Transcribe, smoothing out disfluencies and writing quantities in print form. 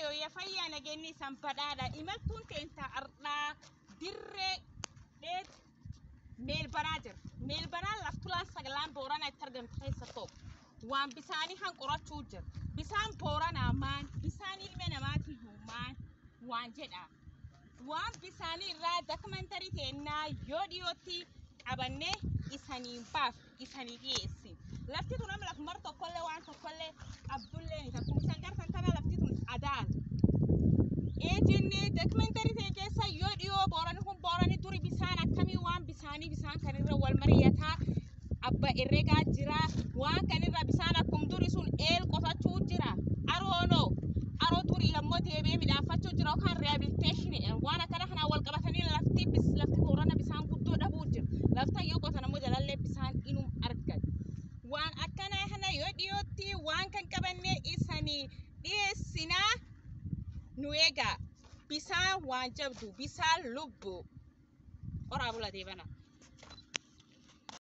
Yooyya fayyaa nageenyi isaan badhaadha. Imaltuun teentaa ardhaa dirree dheet meelbanaa jira. Meelbanaan laftulaan sagalaan Booranaa itti argamtu keessa tokko. Waan bisaanii han qorachuu jira. Bisaan Booranaa maan? Bisaan ilma namaatii maan? Waan jedha. Waan bisaanii irraa dokumantarii teennaa yoo dhiyootti qabannee isanii baaf isanii dhiyeessi. Lafti tun amma lafumar tokkollee waan tokkollee qabdullee ni akkuma isaan gartan tana lafti tun adaala. Ee jennee dokumantarii ta'e keessa yoo dhiyoo Boorani kun Boorani duri bisaan akkamii waan bisaanii bisaan kan irra wal mari'ataa abba herregaa jira, waan kan irra bisaan akkum duri sun eel qotachuu jira. Aroonoo aroo durii ammoo deebi'ee midhaafachuu jira yookaan rehabilitation waan akkana kanaan wal qabatanii lafti lafti Boorana bisaan guddoo dhabuu jira. Lafta yoo qotan ammoo jalallee bisaan inum argan. Waan akkanaa kana yoo dhiyootti waan kan qabannee isanii dhiyeessinaa, nu eegaa. Bisaan waan jabdu, bisaan lubbu. Qoraa bula deebana.